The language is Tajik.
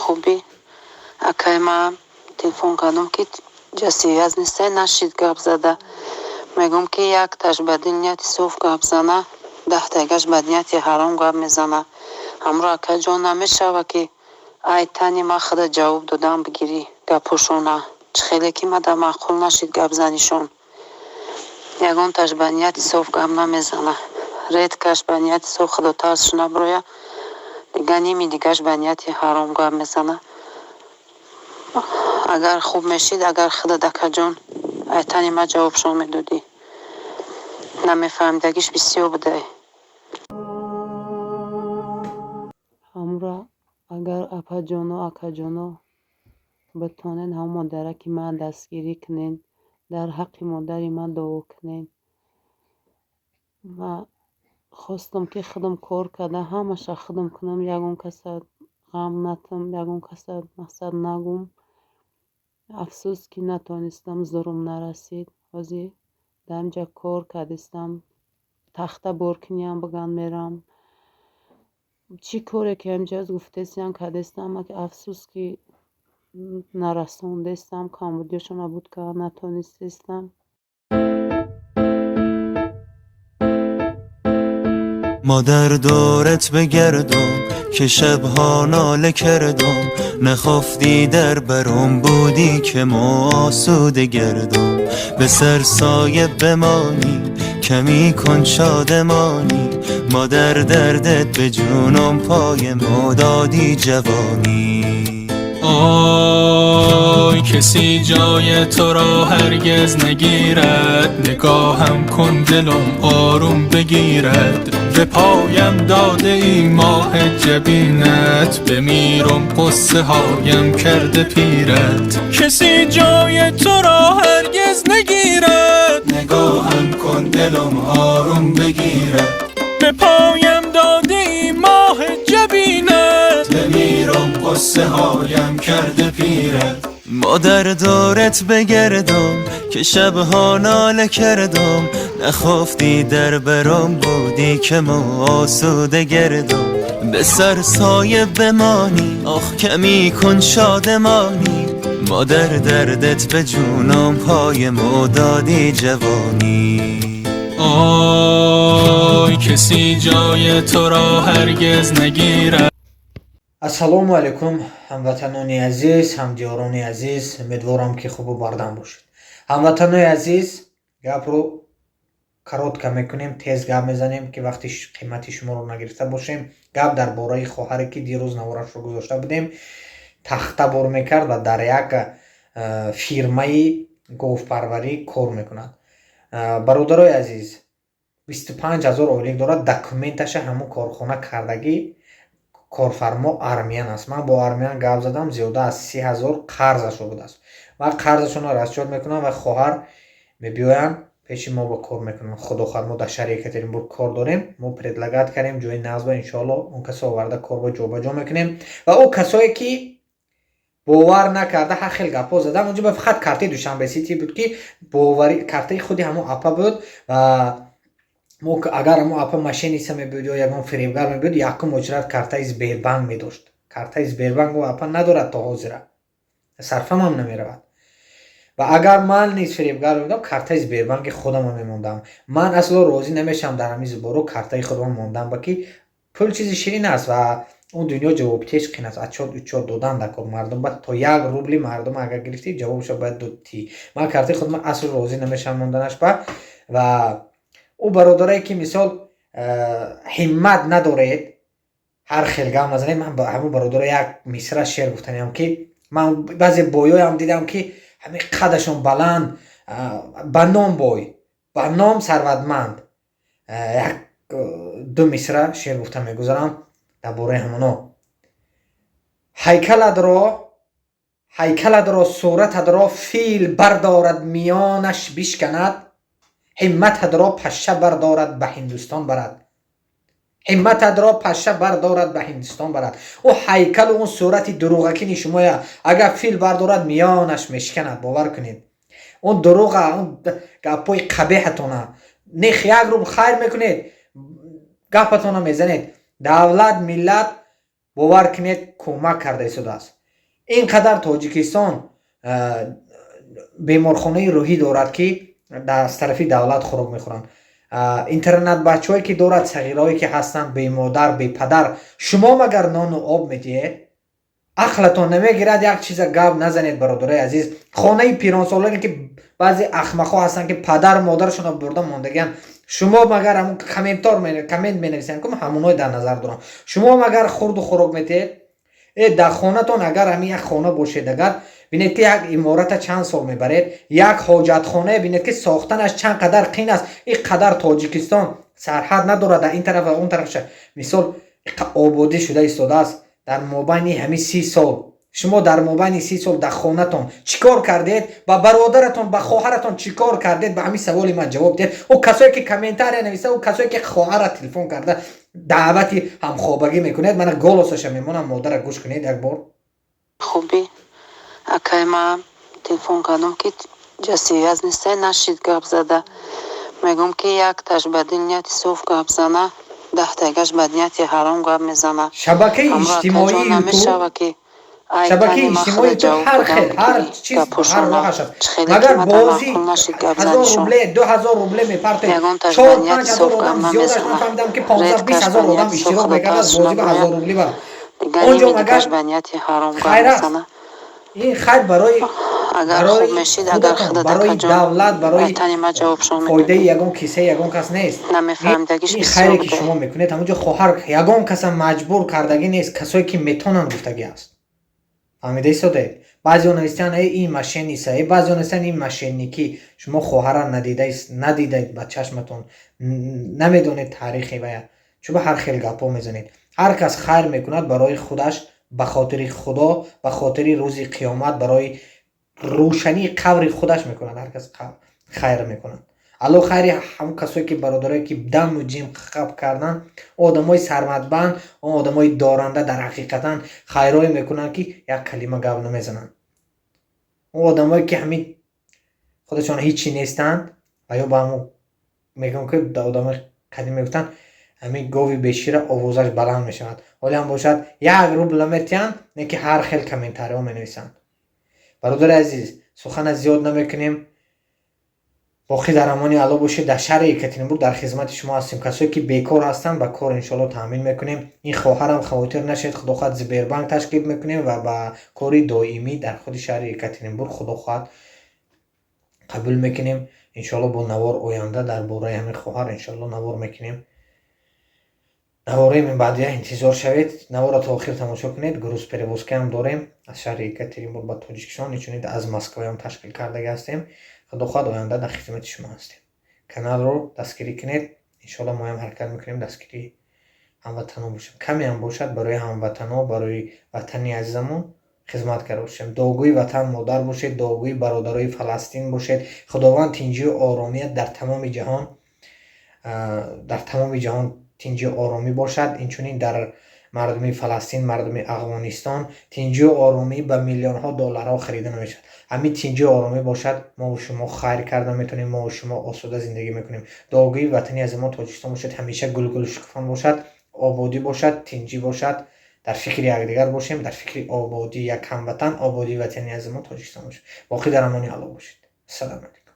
Хубӣ, акай? Ман телефон кардам, ки ҷа связь нестай, нашид гап зада. Мегӯм, ки якташ ба дил нияти соф гап зана, 10тагаш ба нияти ҳаром гап мезана. Ҳамро, акайҷон, намешава, ки ай тани ма худа ҷавоб додан бигирӣ гапошона. Чӣ хеле ки ма да маъқул нашид гапзанишон. Ягонташ ба нияти соф гап намезана, редкаш ба нияти соф худотарсш наброя, дига ними дигаш ба нияти ҳаром гап мезана. Агар хуб мешид, агар худат, акаҷон, ай тани ма ҷавобшон медодӣ. Намефаҳмидагиш бисёр будай. Ҳамра, агар апаҷоно, акаҷоно, битонен, ҳамон модараки ман дастгирӣ кунен, дар ҳаққи модари ман дуо кунен. Ма хостам, ки худам кор карда, ҳамаша худам кунам, ягон каса ғам натам, ягон каса мақсад нагум. Афсӯс, ки натонистам, зӯрум нарасид. Ҳозир дар инҷа кор кардистам, тахта боркиниам биган мерам, чӣ коре ки ҳамҷа гуфтесиям, кардестам. Афсӯс, ки нарасондестам, камбудиёшона буд карда натонистестам. مادر دورت بگردم که شبها ناله کردم، نخفتی در برم بودی که ما آسوده گردم. به سر سایه بمانی، کمی کن شادمانی، مادر دردت به جونم، پای ما دادی جوانی. آی، کسی جای تو را هرگز نگیرد. نگاهم کن، دلم آروم بگیرد. به پایم داده ای ماه جبینت، بمیرم قصه هایم کرده پیرت. کسی جای تو را هرگز نگیرد. نگاهم کن، دلم آروم بگیرد. به پایم داده ای ماه جبینت، بمیرم قصه هایم کرده پیرت. مادر دورت بگردم که شبها ناله کردم، نخفتی در برم بودی که ما آسوده گردم. به سر سایه بمانی، آخ کمی کن شادمانی، مادر دردت به جونم، پای مو دادی جوانی. آی، کسی جای تو را هرگز نگیرد. Ассалому алайкум, ҳамватанони азиз, ҳамдиёрони азиз. Умедворам, ки хубу бардам бошед. Ҳамватанои азиз, гапро коротко мекунем, тез гап мезанем, ки вақти қимати шуморо нагирифта бошем. Гап дар бораи хоҳаре, ки дирӯз наворашро гузошта будем, тахта бор мекард ва дар як фирмаи говпарварӣ кор мекунад. Бародарои азиз, 25 000 ойлик дорад, документаша ҳамун корхона кардагӣ, корфармо армян аст. Ман бо армян гап задам, зиёда аз 30 000 қарзашо будааст ва қарзашонро расчёт мекунам ва хоҳар мебиёянд, пеши мо ба кор мекунанд. Худо хоҳад, мо дар шаҳри Екатеринбург кор дорем. Мо предлагать кардем ҷои нағзба, иншоалло, он касо оварда корба ҷобаҷо мекунем. Ва ӯ касое, ки бовар накарда, ҳар хел гапҳо задам, онҷо ба фақат картаи Душанбе Сити буд, ки бовари картаи худи ҳамон апа буд. Ва мо агар ҳамон апа мошенница мебуд ё ягон фиребгар мебуд, якум очередь картаи Сбербанк медошт. Картаи Сбербанк ӯ апа надорад, то ҳозира сарфамам намеравад. Ва агар ман низ фиребгар мебудам, картаи Сбербанки худамро мемондам. Ман асло розӣ намешавам дар ҳамин зуборо картаи худамро мондам, ба ки пул чизи ширин аст ва он дунё ҷавобтеш қин аст. Отчёт, учёт додан дар кор мардум ба то як рубли мардум агар гирифтӣ, ҷавобашро бояд додтӣ. Ман картаи худамро асло розӣ намешавам монданаш ба. Ва ӯ бародарое, ки мисол ҳиммат надоред, ҳар хел гап назанед. Ман ба ҳамон бародаро як мисра шеър гуфтаниям, ки ман баъзе боёям дидам, ки ҳамин қадашон баланд, ба ном бой, ба ном сарватманд. Як ду мисра шеър гуфта мегузарам дар бораи ҳамоно. Ҳайкаладро, ҳайкаладро, суратадро фил бардорад, миёнаш бишканад, ҳимматадро пашша бардорад, ба Ҳиндустон барад. Ҳимматадро пашша бардорад, ба Ҳиндустон барад. Ӯ ҳайкалу он сурати дурӯғакини шумоя агар фил бардорад, миёнаш мешиканад, бовар кунед. Он дурӯға, он гапҳои қабеҳатона нех, як рубл хайр мекунед, гапатона мезанед. Давлат, миллат Бовар кунед, кӯмак карда истодааст. Ин қадар Тоҷикистон беморхонаи рӯҳӣ дорад, ки аз тарафи давлат хӯрок мехӯранд, интернат бачаҳое ки дорад, сағираое ки ҳастанд, бемодар, бепадар. Шумо магар нону об медиҳед? Ақлатон намегирад, як чиза гап назанед, бародарои азиз. Хонаи пиронсолоне ки баъзе ахмақҳо ҳастанд, ки падару модарашонро бурда мондагианд, шумо магар ҳамун коммент менависанд, ку ҳамунҳое дар назар дорам, шумо магар хурду хӯрок метиҳед? Дар хонатон агар ҳамин як хона бошед, агар бинед, ки як имората чанд сол мебаред, як ҳоҷатхонае бинед, ки сохтанаш чанд қадар қин аст. Ин қадар Тоҷикистон сарҳад надорад, дар ин тараф ва он тарафша, мисол, ободӣ шуда истодааст. Дар мобайни ҳамин 30 сол, шумо дар мобайни 30 сол дар хонатон чӣ кор кардед? Ба бародаратон, ба хоҳаратон чӣ кор кардед? Ба ҳамин саволи ман ҷавоб диҳед. Ӯ касое ки комментария нависа, ӯ касое ки хоҳара телефон карда даъвати ҳамхобагӣ мекунед, мана голосаша мемонам, модара гӯш кунед як бор. Хубӣ, акай, ман телефон кардам, ки ҷа связь нестай, нашид гап зада. Мегӯм, ки якташ ба дилнияти соф гап зана, 10 тагаш ба нияти ҳаром гап мезана. Шабакаи иҷтимоии Намешава, ки шабакаи иҷтимоии ту ҳар хел, ҳар чиз, ҳар роҳаш аст. Магар бозӣ 1000 рубле, 2000 рубле мепартоед, 4-5 ҳазор одам, зиёдаш ман фаҳмидам, ки 15-20 ҳазор одам иштирок мекард аз бозӣ ба 1000 рубли. Ба онҷо магар хайр аст? Ин хайр барои худатон, барои давлат, барои фоидаи ягон кисаи ягон кас нест. Ин хайре ки шумо мекунед, ҳамонҷо хоҳар ягон каса маҷбур кардагӣ нест, касое ки метонанд гуфтагӣ аст. Фаҳмида истодаед? Баъзеҳо навистанд, э, ин мошенница, э, баъзеҳо навистанд, ин мошенникӣ. Шумо хоҳара надидаед ба чашматон, намедонед таърихи вая, чӯба ҳар хел гапҳо мезанед. Ҳар кас хайр мекунад барои худаш, ба хотири Худо, ба хотири рӯзи қиёмат, барои рӯшании қабри худаш мекунад. Ҳар кас хайр мекунад. Алло хайри ҳамон касое ки, бародарое ки даму ҷим хаб карданд, одамои сарматбанд, он одамои доранда, дар ҳақиқатан хайрое мекунанд, ки як калима гап намезананд. Он одамое ки ҳамин худашон ҳичи нестанд ва ё ба ҳамон мегӯям, ки одамои қадим мегуфтанд, ҳамин гови бешира овозаш баланд мешавад. Ҳолиам бошад, як рубл наметиҳанд, не ки ҳар хел комментариҳо менависанд. Бародари азиз, сухана зиёд намекунем, боқӣ дар амони Алло бошед. Дар шаҳри Екатеринбург дар хизмати шумо ҳастем. Касое ки бекор ҳастанд, ба кор иншоалло таъмин мекунем. Ин хоҳарам хавотир нашед, худо хоҳад, Сбербанк ташкил мекунем ва ба кори доимӣ дар худи шаҳри Екатеринбург, худо хоҳад, қабул мекунем. Иншоалло, бо навор оянда дар бораи ҳамин хоҳар иншоалло навор мекунем. Навораи минбаъдия интизор шавед. Наворро то охир тамошо кунед. Грузперевозкаам дорем аз шаҳри Екатеринбург ба Тоҷикистон, инчунин аз Москваам ташкил кардагӣ ҳастем. Худо хоҳад, оянда дар хизмати шумо ҳастем. Каналро дастгирӣ кунед, иншоалло моям ҳаракат мекунем дастгирии ҳамватанон бошем, камеам бошад, барои ҳамватанҳо, барои ватани азизамон хизмат карда бошем. Дуогӯи ватан модар бошед, дуогӯи бародарои Фаластин бошед. Худованд тинҷию оромият дар тамоми ҷаҳон, дар тамоми ҷаҳон тинҷию оромӣ бошад, инчунин дар мардуми Фаластин, мардуми Афғонистон. Тинҷию оромӣ ба миллионҳо долларҳо харида намешавад. Ҳамин тинҷию оромӣ бошад, мову шумо хайр карда метавонем, мову шумо осуда зиндагӣ мекунем. Дуогӯи ватани азизи мо Тоҷикистон бошед, ҳамеша гулгулу шукуфон бошад, ободӣ бошад, тинҷӣ бошад. Дар фикри якдигар бошем, дар фикри ободии як ҳамватан, ободии ватани азизи мо Тоҷикистон бошем. Боқӣ дар амони Алло бошед. Ассалому алайкум.